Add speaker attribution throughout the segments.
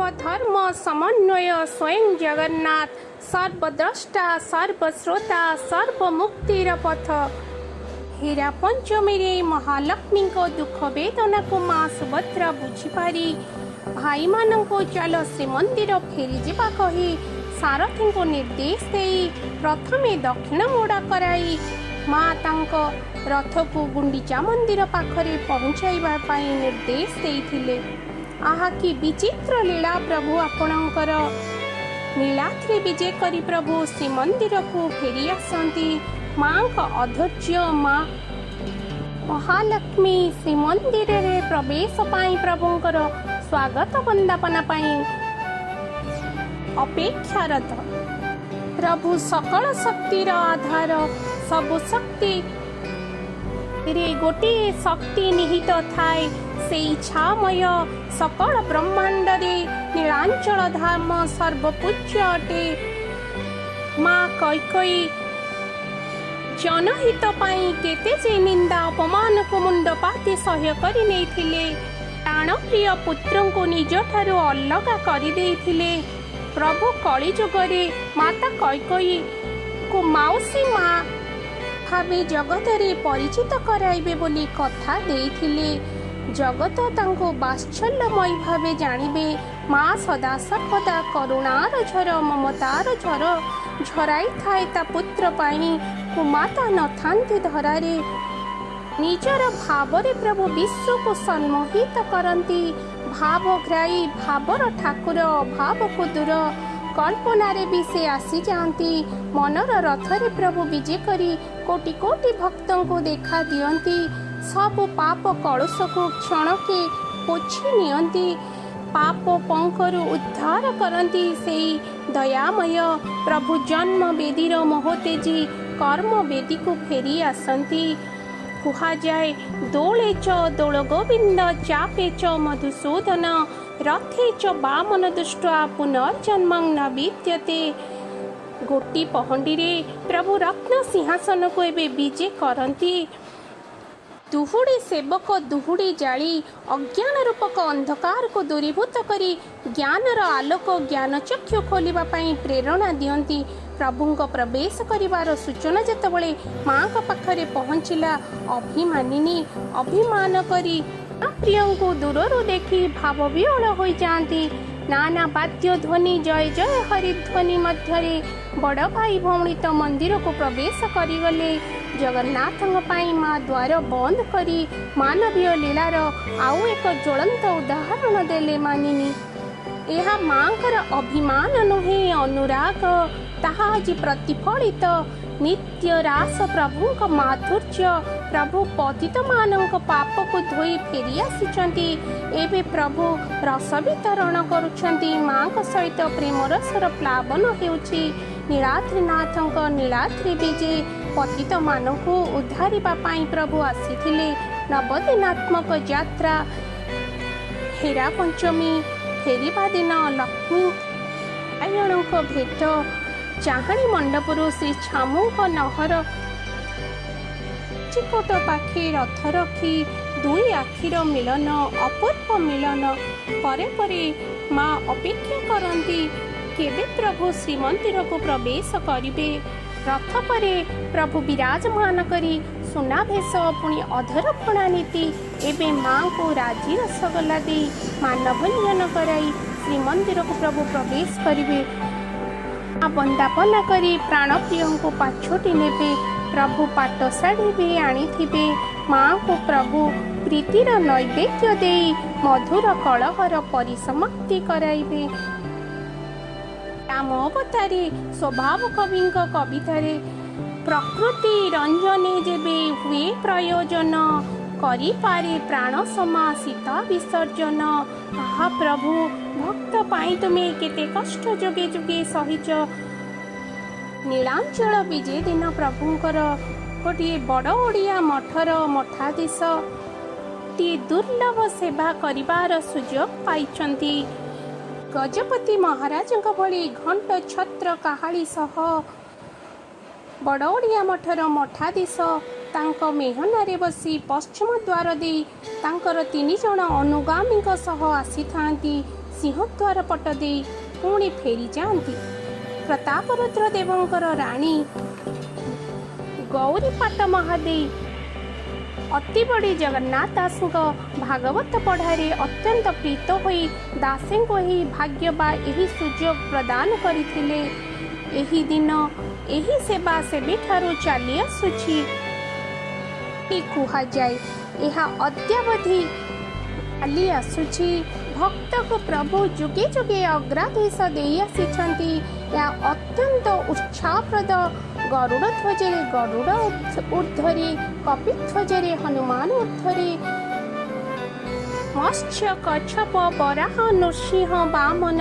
Speaker 1: ସର୍ବଧର୍ମ ସମନ୍ୱୟ ସ୍ୱୟଂ ଜଗନ୍ନାଥ, ସର୍ବଦ୍ରଷ୍ଟା, ସର୍ବଶ୍ରୋତା, ସର୍ବମୁକ୍ତିର ପଥ। ହେରା ପଞ୍ଚମୀରେ ମହାଲକ୍ଷ୍ମୀଙ୍କ ଦୁଃଖ ବେଦନାକୁ ମା ସୁଭଦ୍ରା ବୁଝିପାରି ଭାଇମାନଙ୍କୁ ଚାଲ ଶ୍ରୀମନ୍ଦିର ଫେରିଯିବା କହି ସାରଥୀଙ୍କୁ ନିର୍ଦ୍ଦେଶ ଦେଇ ପ୍ରଥମେ ଦକ୍ଷିଣ ମୋଡ଼ା କରାଇ ମା ତାଙ୍କ ରଥକୁ ଗୁଣ୍ଡିଚା ମନ୍ଦିର ପାଖରେ ପହଞ୍ଚାଇବା ପାଇଁ ନିର୍ଦ୍ଦେଶ ଦେଇଥିଲେ। ଆହା, କି ବିଚିତ୍ର ଲୀଳା ପ୍ରଭୁ ଆପଣଙ୍କର! ନୀଳାଦ୍ରି ବିଜେ କରି ପ୍ରଭୁ ଶ୍ରୀମନ୍ଦିରକୁ ଫେରି ଆସନ୍ତି। ମାଙ୍କ ଅଧୈର୍ଯ୍ୟ, ମା ମହାଲକ୍ଷ୍ମୀ ଶ୍ରୀମନ୍ଦିରରେ ପ୍ରବେଶ ପାଇଁ, ପ୍ରଭୁଙ୍କର ସ୍ୱାଗତ ବନ୍ଦାପନା ପାଇଁ ଅପେକ୍ଷାରତ। ପ୍ରଭୁ ସକଳ ଶକ୍ତିର ଆଧାର। ସବୁ ଶକ୍ତି ରେ ଗୋଟିଏ ଶକ୍ତି ନିହିତ ଥାଏ, ସେଇ ଇଚ୍ଛାମୟ। ସକଳ ବ୍ରହ୍ମାଣ୍ଡରେ ନୀଳାଞ୍ଚଳ ଧାମ ସର୍ବପୂଜ୍ୟ ଅଟେ। ମା କୈକେୟୀ ଜନହିତ ପାଇଁ କେତେ ଯେ ନିନ୍ଦା ଅପମାନକୁ ମୁଣ୍ଡ ପାତି ସହ୍ୟ କରି ନେଇଥିଲେ। ପ୍ରାଣପ୍ରିୟ ପୁତ୍ରଙ୍କୁ ନିଜଠାରୁ ଅଲଗା କରିଦେଇଥିଲେ। ପ୍ରଭୁ କଳିଯୁଗରେ ମାତା କୈକେୟୀଙ୍କୁ ମାଉସୀ ମା ଭାବେ ଜଗତରେ ପରିଚିତ କରାଇବେ ବୋଲି କଥା ଦେଇଥିଲେ। ଜଗତ ତାଙ୍କୁ ବାତ୍ସଲ୍ୟମୟୀ ଭାବେ ଜାଣିବେ। ମା ସଦାସର୍ବଦା କରୁଣାର ଝର, ମମତାର ଝର ଝରାଇଥାଏ ତା ପୁତ୍ର ପାଇଁ। କୁମାତା ନଥାନ୍ତି ଧରାରେ। ନିଜର ଭାବରେ ପ୍ରଭୁ ବିଶ୍ୱକୁ ସମ୍ମୋହିତ କରନ୍ତି। ଭାବଗ୍ରାହୀ ଭାବର ଠାକୁର ଅଭାବକୁ ଦୂର। କଳ୍ପନାରେ ବି ସେ ଆସିଯାଆନ୍ତି। ମନର ରଥରେ ପ୍ରଭୁ ବିଜେ କରି କୋଟି କୋଟି ଭକ୍ତଙ୍କୁ ଦେଖା ଦିଅନ୍ତି। ସବୁ ପାପ କଳୁଷକୁ କ୍ଷଣକେ ପୋଛି ନିଅନ୍ତି। ପାପ ପଙ୍କରୁ ଉଦ୍ଧାର କରନ୍ତି। ସେଇ ଦୟାମୟ ପ୍ରଭୁ ଜନ୍ମ ବେଦୀର ମୋହ ତେଜି କର୍ମ ବେଦୀକୁ ଫେରି ଆସନ୍ତି। କୁହାଯାଏ, ଦୋଳେ ଚ ଦୋଳ ଗୋବିନ୍ଦ, ଚାପେ ଚ ମଧୁସୂଦନ, ରଥେ ଚ ବାମନ ଦୃଷ୍ଟ୍ୱା ପୁନର୍ଜନ୍ମଂ ନ ବିଦ୍ୟତେ। ଗୋଟି ପହଣ୍ଡିରେ ପ୍ରଭୁ ରତ୍ନ ସିଂହାସନକୁ ଏବେ ବିଜେ କରନ୍ତି। ଦୁହୁଡ଼ି ସେବକ ଦୁହୁଡ଼ି ଜାଳି ଅଜ୍ଞାନ ରୂପକ ଅନ୍ଧକାରକୁ ଦୂରୀଭୂତ କରି ଜ୍ଞାନର ଆଲୋକ, ଜ୍ଞାନଚକ୍ଷୁ ଖୋଲିବା ପାଇଁ ପ୍ରେରଣା ଦିଅନ୍ତି। ପ୍ରଭୁଙ୍କ ପ୍ରବେଶ କରିବାର ସୂଚନା ଯେତେବେଳେ ମାଙ୍କ ପାଖରେ ପହଞ୍ଚିଲା, ଅଭିମାନିନୀ ଅଭିମାନ କରି ପ୍ରିୟଙ୍କୁ ଦୂରରୁ ଦେଖି ଭାବବିହ୍ୱଳ ହୋଇଯାଆନ୍ତି। ନାନା ବାଦ୍ୟ ଧ୍ୱନି, ଜୟ ଜୟ ହରିଧ୍ୱନି ମଧ୍ୟରେ ବଡ଼ ଭାଇ ଭଉଣୀ ତ ମନ୍ଦିରକୁ ପ୍ରବେଶ କରିଗଲେ। ଜଗନ୍ନାଥଙ୍କ ପାଇଁ ମା ଦ୍ୱାର ବନ୍ଦ କରି ମାନବୀୟ ଲୀଳାର ଆଉ ଏକ ଜ୍ୱଳନ୍ତ ଉଦାହରଣ ଦେଲେ ମାନିନୀ। ଏହା ମାଙ୍କର ଅଭିମାନ ନୁହେଁ, ଅନୁରାଗ। ତାହା ଆଜି ପ୍ରତିଫଳିତ। ନିତ୍ୟ ରାସ ପ୍ରଭୁଙ୍କ ମାଧୁର୍ଯ୍ୟ। ପ୍ରଭୁ ପତିତମାନଙ୍କ ପାପକୁ ଧୋଇ ଫେରି ଆସିଛନ୍ତି। ଏବେ ପ୍ରଭୁ ରସ ବିତରଣ କରୁଛନ୍ତି। ମାଙ୍କ ସହିତ ପ୍ରେମରସର ପ୍ଲାବନ ହେଉଛି। ନୀଳାଦ୍ରିନାଥଙ୍କ ନୀଳାଦ୍ରି ବିଜେ। ପତିତମାନଙ୍କୁ ଉଦ୍ଧାରିବା ପାଇଁ ପ୍ରଭୁ ଆସିଥିଲେ। ନବଦିନାତ୍ମକ ଯାତ୍ରା, ହେରା ପଞ୍ଚମୀ, ଫେରିବା ଦିନ ଲକ୍ଷ୍ମୀ ନାରାୟଣଙ୍କ ଭେଟ, ଚାହାଣୀ ମଣ୍ଡପରୁ ଶ୍ରୀ ଛାମୁଙ୍କ ନହର ଚିକଟ ପାଖେ ରଥ ରଖି ଦୁଇ ଆଖିର ମିଳନ, ଅପୂର୍ବ ମିଳନ ପରେ ପରେ ମା ଅପେକ୍ଷା କରନ୍ତି, କେବେ ପ୍ରଭୁ ଶ୍ରୀମନ୍ଦିରକୁ ପ୍ରବେଶ କରିବେ। ରଥ ପରେ ପ୍ରଭୁ ବିରାଜମାନ କରି ସୁନାଭେଶ, ପୁଣି ଅଧରପଣା ନୀତି। ଏବେ ମାଙ୍କୁ ରାଜି ରସଗୋଲା ଦେଇ ମାନଭଞ୍ଜନ କରାଇ ଶ୍ରୀମନ୍ଦିରକୁ ପ୍ରଭୁ ପ୍ରବେଶ କରିବେ। ମା ବନ୍ଦାପନା କରି ପ୍ରାଣପ୍ରିୟଙ୍କୁ ପାଛୋଟି ନେବେ। ପ୍ରଭୁ ପାଟ ଶାଢ଼ୀ ବି ଆଣିଥିବେ। ମାଙ୍କୁ ପ୍ରଭୁ ପ୍ରୀତିର ନୈବେଦ୍ୟ ଦେଇ ମଧୁର କଳହର ପରିସମାପ୍ତି କରାଇବେ। ରାମ ଅବତାରୀ ସ୍ୱଭାବ କବିଙ୍କ କବିତାରେ, ପ୍ରକୃତି ରଞ୍ଜନେ ଯେବେ ହୁଏ ପ୍ରୟୋଜନ, କରିପାରେ ପ୍ରାଣ ସମା ସୀତା ବିସର୍ଜନ। ଆହା ପ୍ରଭୁ, ଭକ୍ତ ପାଇଁ ତୁମେ କେତେ କଷ୍ଟ ଯୁଗେ ଯୁଗେ ସହିଛ। ନୀଳାଞ୍ଚଳ ବିଜେ ଦିନ ପ୍ରଭୁଙ୍କର ଗୋଟିଏ ବଡ଼ ଓଡ଼ିଆ ମଠର ମଠାଧୀଶ ଗୋଟିଏ ଦୁର୍ଲଭ ସେବା କରିବାର ସୁଯୋଗ ପାଇଛନ୍ତି। ଗଜପତି ମହାରାଜଙ୍କ ଭଳି ଘଣ୍ଟ ଛତ୍ର କାହାଳି ସହ ବଡ଼ ଓଡ଼ିଆ ମଠର ମଠାଧୀଶ ତାଙ୍କ ମେହନାରେ ବସି ପଶ୍ଚିମ ଦ୍ୱାର ଦେଇ ତାଙ୍କର ତିନି ଜଣ ଅନୁଗାମୀଙ୍କ ସହ ଆସିଥାନ୍ତି। ସିଂହଦ୍ୱାର ପଟ ଦେଇ ପୁଣି ଫେରିଯାଆନ୍ତି। ପ୍ରତାପରୁଦ୍ର ଦେବଙ୍କର ରାଣୀ ଗୌରୀପାଟ ମହାଦେଇ ଅତିବଡ଼ି ଜଗନ୍ନାଥ ଦାସଙ୍କ ଭାଗବତ ପଢ଼ାରେ ଅତ୍ୟନ୍ତ ପ୍ରୀତ ହୋଇ ଦାସଙ୍କୁ ଏହି ଭାଗ୍ୟ ବା ଏହି ସୁଯୋଗ ପ୍ରଦାନ କରିଥିଲେ। ଏହି ଦିନ ଏହି ସେବା ସେବେଠାରୁ ଚାଲି ଆସୁଛି କୁହାଯାଏ। ଏହା ଅଦ୍ୟାବଧି ଚାଲି ଆସୁଛି। ଭକ୍ତକୁ ପ୍ରଭୁ ଯୁଗେ ଯୁଗେ ଅଗ୍ରାଧିଶ ଦେଇ ଆସିଛନ୍ତି। ଏହା ଅତ୍ୟନ୍ତ ଉତ୍ସାହପ୍ରଦ। ଗରୁଡ଼ ଧ୍ୱଜରେ ଗରୁଡ଼ ଉର୍ଦ୍ଧ୍ୱରେ, କପିଧ୍ୱଜରେ ହନୁମାନ ଉର୍ଦ୍ଧ୍ୱରେ, ମତ୍ସ୍ୟ କଚ୍ଛପ ବରାହ ନୃସିଂହ ବାମନ,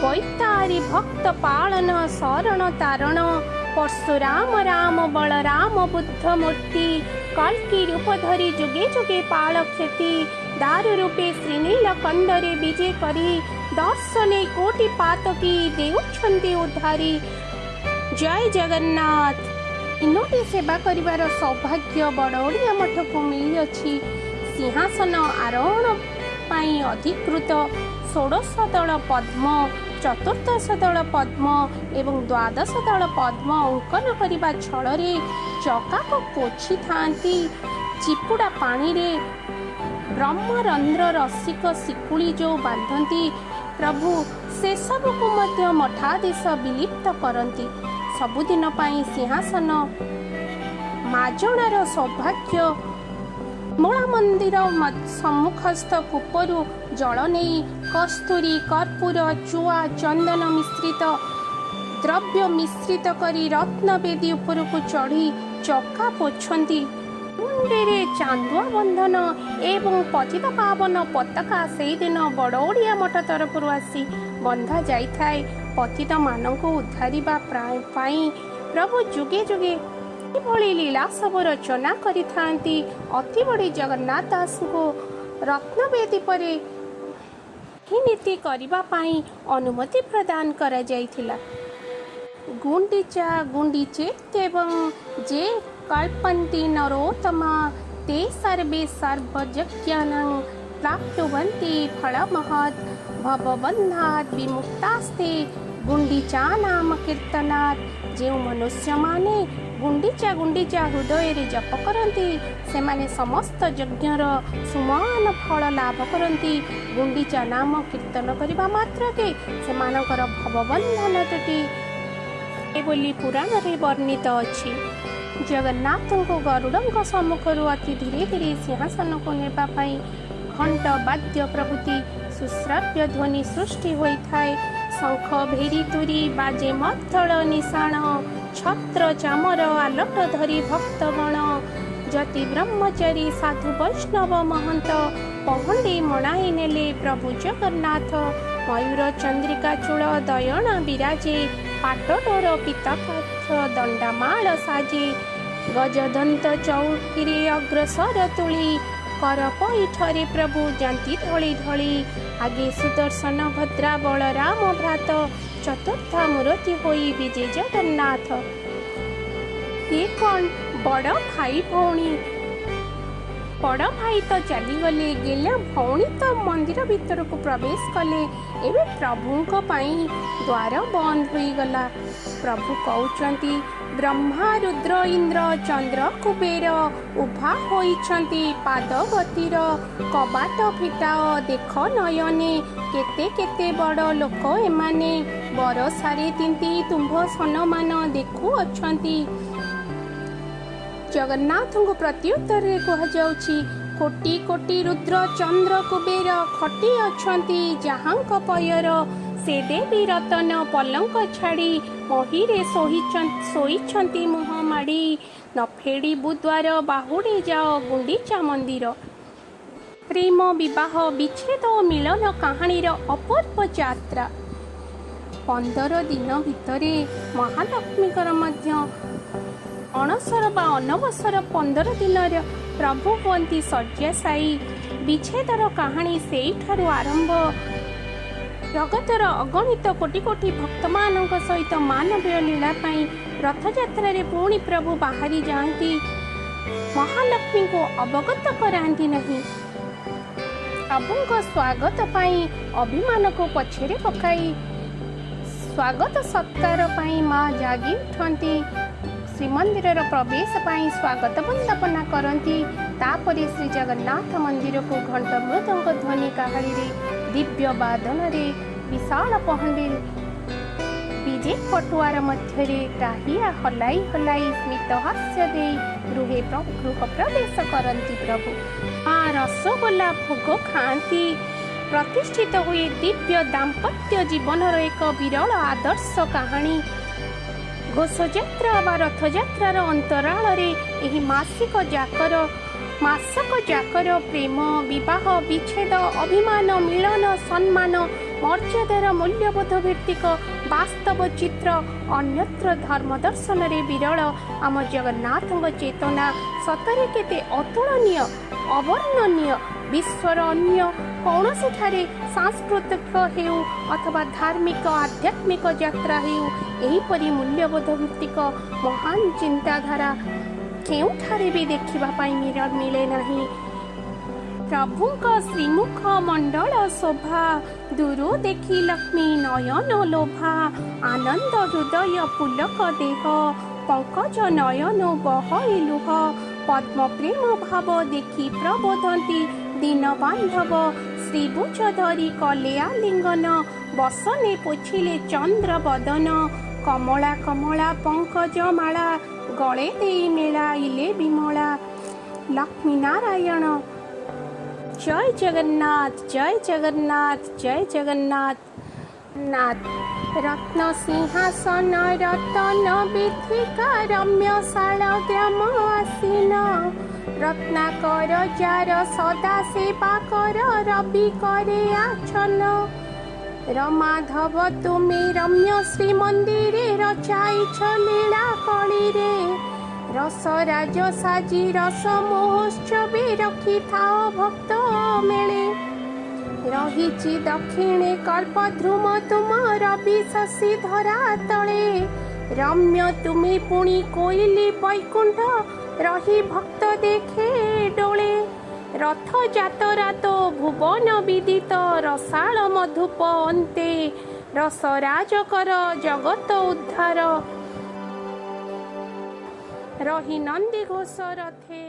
Speaker 1: ବୈତାରୀ ଭକ୍ତ ପାଳନ ଶରଣ ତାରଣ, ପରଶୁରାମ ରାମ ବଳରାମ ବୁଦ୍ଧ ମୂର୍ତ୍ତି, କଳ୍କୀ ରୂପ ଧରି ଯୁଗେ ଯୁଗେ ପାଳ କ୍ଷତି, ଦାରୁ ରୂପେ ଶ୍ରୀନୀଳ କନ୍ଦରେ ବିଜେ କରି ଦର୍ଶନେ କୋଟି ପାତକି ଦେଉଛନ୍ତି ଉଦ୍ଧାରି। ଜୟ ଜଗନ୍ନାଥ। ତିନୋଟି ସେବା କରିବାର ସୌଭାଗ୍ୟ ବଡ଼ ଓଡ଼ିଆ ମଠକୁ ମିଳିଅଛି। ସିଂହାସନ ଆରୋହଣ ପାଇଁ ଅଧିକୃତ ଷୋଡ଼ଶ ଦଳ ପଦ୍ମ, ଚତୁର୍ଦ୍ଦଶ ଦଳ ପଦ୍ମ ଏବଂ ଦ୍ୱାଦଶ ଦଳ ପଦ୍ମ ଅଙ୍କନ କରିବା ଛଳରେ ଚକାକୁ ପୋଛିଥାନ୍ତି। ଚିପୁଡ଼ା ପାଣିରେ ବ୍ରହ୍ମରନ୍ଧ୍ର ରସିକ ଶିକୁଳି ଯେଉଁ ବାନ୍ଧନ୍ତି, ପ୍ରଭୁ ସେସବୁକୁ ମଧ୍ୟ ମଠାଧୀଶ ବିଲିପ୍ତ କରନ୍ତି। ସବୁଦିନ ପାଇଁ ସିଂହାସନ ମାଜଣାର ସୌଭାଗ୍ୟ। ମୂଳ ମନ୍ଦିର ସମ୍ମୁଖସ୍ଥ କୂପରୁ ଜଳ ନେଇ କସ୍ତୁରୀ, କର୍ପୂର, ଚୁଆ, ଚନ୍ଦନ ମିଶ୍ରିତ ଦ୍ରବ୍ୟ ମିଶ୍ରିତ କରି ରତ୍ନବେଦୀ ଉପରକୁ ଚଢ଼ି ଚକା ପୋଛନ୍ତି। ମୁଣ୍ଡରେ ଚାନ୍ଦୁଆ ବନ୍ଧନ ଏବଂ ପତିତ ପାବନ ପତାକା ସେଇଦିନ ବଡ଼ ଓଡ଼ିଆ ମଠ ତରଫରୁ ଆସି ବନ୍ଧା ଯାଇଥାଏ। ପତିତମାନଙ୍କୁ ଉଦ୍ଧାରିବା ପାଇଁ ପ୍ରଭୁ ଯୁଗେ ଯୁଗେ ଏଭଳି ଲୀଳା ସବୁ ରଚନା କରିଥାନ୍ତି। ଅତିବଡ଼ି ଜଗନ୍ନାଥ ଦାସଙ୍କୁ ରତ୍ନବେଦୀ ପରେ ଏହି ନୀତି କରିବା ପାଇଁ ଅନୁମତି ପ୍ରଦାନ କରାଯାଇଥିଲା। ଗୁଣ୍ଡିଚା ଗୁଣ୍ଡିଚେତ୍ୟବଂ ଯେ କଳ୍ପନ୍ତି ନରୋତ୍ତମା ତେ ସର୍ବେ ସର୍ବଯଜ୍ଞାନାଂ ପ୍ରାପ୍ନୁବନ୍ତି ଫଳମହତ୍ ଭବବନ୍ଧାତ୍ ବିମୁକ୍ତାସ୍ତେ ଗୁଣ୍ଡିଚା ନାମ କୀର୍ତ୍ତନାତ୍। ଯେଉଁ ମନୁଷ୍ୟମାନେ ଗୁଣ୍ଡିଚା ଗୁଣ୍ଡିଚା ହୃଦୟରେ ଜପ କରନ୍ତି, ସେମାନେ ସମସ୍ତ ଯଜ୍ଞର ସୁମାନ ଫଳ ଲାଭ କରନ୍ତି। ଗୁଣ୍ଡିଚା ନାମ କୀର୍ତ୍ତନ କରିବା ମାତ୍ରକେ ସେମାନଙ୍କର ଭବବନ୍ଧନ ତୁଟି ବୋଲି ପୁରାଣରେ ବର୍ଣ୍ଣିତ ଅଛି। ଜଗନ୍ନାଥଙ୍କୁ ଗରୁଡ଼ଙ୍କ ସମ୍ମୁଖରୁ ଅତି ଧୀରେ ଧୀରେ ସିଂହାସନକୁ ନେବା ପାଇଁ ଘଣ୍ଟ ବାଦ୍ୟ ପ୍ରଭୃତି ସୁଶ୍ରାବ୍ୟ ଧ୍ୱନି ସୃଷ୍ଟି ହୋଇଥାଏ। ଶଙ୍ଖ ଭେରି ତୁରି ବାଜେ ମର୍ଦ୍ଦଳ ନିଶାଣ, ଛତ୍ର ଚାମର ଆଲଟ ଧରି ଭକ୍ତଗଣ, ଯତି ବ୍ରହ୍ମଚାରୀ ସାଧୁ ବୈଷ୍ଣବ ମହନ୍ତ ପହଣ୍ଡି ମଣାଇ ନେଲେ ପ୍ରଭୁ ଜଗନ୍ନାଥ। ମୟୂର ଚନ୍ଦ୍ରିକା ଚୂଳ ଦୟଣା ବିରାଜେ, ପାଟଡୋର ପିତାକାଠ ଦଣ୍ଡାମାଳ ସାଜେ, ଗଜଦନ୍ତ ଚୌକିରେ ଅଗ୍ରସର ତୁଳି, କର ପଇଠରେ ପ୍ରଭୁ ଯାନ୍ତି ଢଳି ଢଳି। ଆଗେ ସୁଦର୍ଶନ ଭଦ୍ରା ବଳରାମ ଭ୍ରାତ, ଚତୁର୍ଦ୍ଧା ମୂରତି ହୋଇ ବିଜେ ଜଗନ୍ନାଥ। ଏ କ'ଣ ବଡ଼ ଭାଇ ଭଉଣୀ? ବଡ଼ ଭାଇ ତ ଚାଲିଗଲେ, ଗେଲା ଭଉଣୀ ତ ମନ୍ଦିର ଭିତରକୁ ପ୍ରବେଶ କଲେ। ଏବେ ପ୍ରଭୁଙ୍କ ପାଇଁ ଦ୍ୱାର ବନ୍ଦ ହୋଇଗଲା। ପ୍ରଭୁ କହୁଛନ୍ତି, ବ୍ରହ୍ମା ରୁଦ୍ର ଇନ୍ଦ୍ର ଚନ୍ଦ୍ର କୁବେର ଉଭା ହୋଇଛନ୍ତି ପାଦ ଗତିର, କବାଟ ଫିଟାଅ ଦେଖ ନୟନେ, କେତେ କେତେ ବଡ଼ ଲୋକ ଏମାନେ, ବରଷାରେ ତିନ୍ତି ତୁମ୍ଭ ସନମାନ ଦେଖୁଅଛନ୍ତି। ଜଗନ୍ନାଥଙ୍କୁ ପ୍ରତ୍ୟୁତ୍ତରରେ କୁହାଯାଉଛି, କୋଟି କୋଟି ରୁଦ୍ର ଚନ୍ଦ୍ର କୁବେର ଖଟି ଅଛନ୍ତି ଯାହାଙ୍କ ପୟର, ସେ ଦେବୀ ରତନ ପଲଙ୍କ ଛାଡ଼ି ମହିରେ ଶୋଇଛନ୍ତି ମୁହଁ ମାଡ଼ି, ନ ଫେଡ଼ିବୁ ଦ୍ୱାର ବାହୁଡ଼ି ଯାଅ ଗୁଣ୍ଡିଚା ମନ୍ଦିର। ପ୍ରେମ ବିବାହ ବିଚ୍ଛେଦ ଓ ମିଳନ କାହାଣୀର ଅପୂର୍ବ ଯାତ୍ରା। 15 ଦିନ ଭିତରେ ମହାଲକ୍ଷ୍ମୀଙ୍କର ମଧ୍ୟ ଅଣସର ବା ଅନବସର 15 ଦିନରେ ପ୍ରଭୁ ହୁଅନ୍ତି ଶଯ୍ୟାଶାୟୀ। ବିଚ୍ଛେଦର କାହାଣୀ ସେଇଠାରୁ ଆରମ୍ଭ। ଜଗତର ଅଗଣିତ କୋଟି କୋଟି ଭକ୍ତମାନଙ୍କ ସହିତ ମାନବୀୟ ଲୀଳା ପାଇଁ ରଥଯାତ୍ରାରେ ପୁଣି ପ୍ରଭୁ ବାହାରି ଯାଆନ୍ତି, ମହାଲକ୍ଷ୍ମୀଙ୍କୁ ଅବଗତ କରାନ୍ତି ନାହିଁ। ପ୍ରଭୁଙ୍କ ସ୍ୱାଗତ ପାଇଁ ଅଭିମାନକୁ ପଛରେ ପକାଇ ସ୍ୱାଗତ ସତ୍କାର ପାଇଁ ମା ଜାଗି ଉଠନ୍ତି। ଶ୍ରୀମନ୍ଦିରର ପ୍ରବେଶ ପାଇଁ ସ୍ୱାଗତ ବନ୍ଦାପନା କରନ୍ତି। ତାପରେ ଶ୍ରୀ ଜଗନ୍ନାଥ ମନ୍ଦିରକୁ ଘଣ୍ଟ ମୃଦଙ୍ଗ ଧ୍ୱନି କାହାଳିରେ, ଦିବ୍ୟ ବାଦନରେ, ବିଶାଳ ପହଣ୍ଡି ବିଜେ ପଟୁଆର ମଧ୍ୟରେ ଟାହିଆ ହଲାଇ ହଲାଇ ସ୍ମିତ ହାସ୍ୟ ଦେଇ ଗୃହେ ଗୃହ ପ୍ରବେଶ କରନ୍ତି ପ୍ରଭୁ। ମା ରସଗୋଲା ଭୋଗ ଖାଆନ୍ତି। ପ୍ରତିଷ୍ଠିତ ହୁଏ ଦିବ୍ୟ ଦାମ୍ପତ୍ୟ ଜୀବନର ଏକ ବିରଳ ଆଦର୍ଶ କାହାଣୀ। ଘୋଷଯାତ୍ରା ବା ରଥଯାତ୍ରାର ଅନ୍ତରାଳରେ ଏହି ମାସକ ଯାକର ପ୍ରେମ, ବିବାହ, ବିଚ୍ଛେଦ, ଅଭିମାନ, ମିଳନ, ସମ୍ମାନ, ମର୍ଯ୍ୟାଦାର ମୂଲ୍ୟବୋଧ ଭିତ୍ତିକ ବାସ୍ତବ ଚିତ୍ର ଅନ୍ୟତ୍ର ଧର୍ମ ଦର୍ଶନରେ ବିରଳ। ଆମ ଜଗନ୍ନାଥଙ୍କ ଚେତନା ସତରେ କେତେ ଅତୁଳନୀୟ, ଅବର୍ଣ୍ଣନୀୟ। ବିଶ୍ୱର ଅନ୍ୟ କୌଣସିଠାରେ ସାଂସ୍କୃତିକ ହେଉ ଅଥବା ଧାର୍ମିକ ଆଧ୍ୟାତ୍ମିକ ଯାତ୍ରା ହେଉ, ଏହିପରି ମୂଲ୍ୟବୋଧ ଭିତ୍ତିକ ମହାନ ଚିନ୍ତାଧାରା କେଉଁଠାରେ ବି ଦେଖିବା ପାଇଁ ମିଳେ ନାହିଁ। ପ୍ରଭୁଙ୍କ ଶ୍ରୀମୁଖ ମଣ୍ଡଳ ଶୋଭା ଦୂରୁ ଦେଖି ଲକ୍ଷ୍ମୀ ନୟନ ଲୋଭା। ଆନନ୍ଦ ହୃଦୟ ପୁଲକ ଦେହ, ପଙ୍କଜ ନୟନ ବହଇ ଲୁହ। ପଦ୍ମ ପ୍ରେମ ଭାବ ଦେଖି ପ୍ରବୋଧନ୍ତି ଦୀନ ବାନ୍ଧବ। ଶ୍ରୀଭୁଜ ଧରି କଲେ ଆଲିଙ୍ଗନ, ବସନେ ପୋଛିଲେ ଚନ୍ଦ୍ର ବଦନ। କମଳା କମଳା ପଙ୍କଜ ମାଳା ଗଳେ ଦେଇ ମେଳାଇଲେ ବିମଳା। ଲକ୍ଷ୍ମୀ ନାରାୟଣ। ଜୟ ଜଗନ୍ନାଥ, ଜୟ ଜଗନ୍ନାଥ, ଜୟ ଜଗନ୍ନାଥ ନାଥ। ରତ୍ନ ସିଂହାସନ ରତନ ବିଥିକା ରମ୍ୟ ଶାଳଗ୍ରାମ ଆସୀନ। ରତ୍ନାକର ଯାର ସଦା ସେବା କର ରବି କରେ ଆଛନ। ରମାଧବ ତୁମେ ରମ୍ୟ ଶ୍ରୀମନ୍ଦିରେ ରଚାଇଛ ଲୀଳା କଳିରେ। ରସରାଜ ସାଜି ରସ ମହୋତ୍ସବେ ରଖିଥାଅ ଭକ୍ତ ମେଳେ। ରହିଛି ଦକ୍ଷିଣେ କଳ୍ପଧ୍ରୁମ ତୁମ ରବି ଶଶୀ ଧରା ତଳେ। ରମ୍ୟ ତୁମେ ପୁଣି କୋଇଲି ବୈକୁଣ୍ଠ ରହି ଭକ୍ତ ଦେଖେ ଡୋଳେ। ରଥ ଯାତରା ତ ଭୁବନ ବିଦିତ ରସାଳ ମଧୁପ ଅନ୍ତେ। ରସରାଜ କର ଜଗତ ଉଦ୍ଧାର ରହି ନନ୍ଦିଘୋଷ ରଥେ।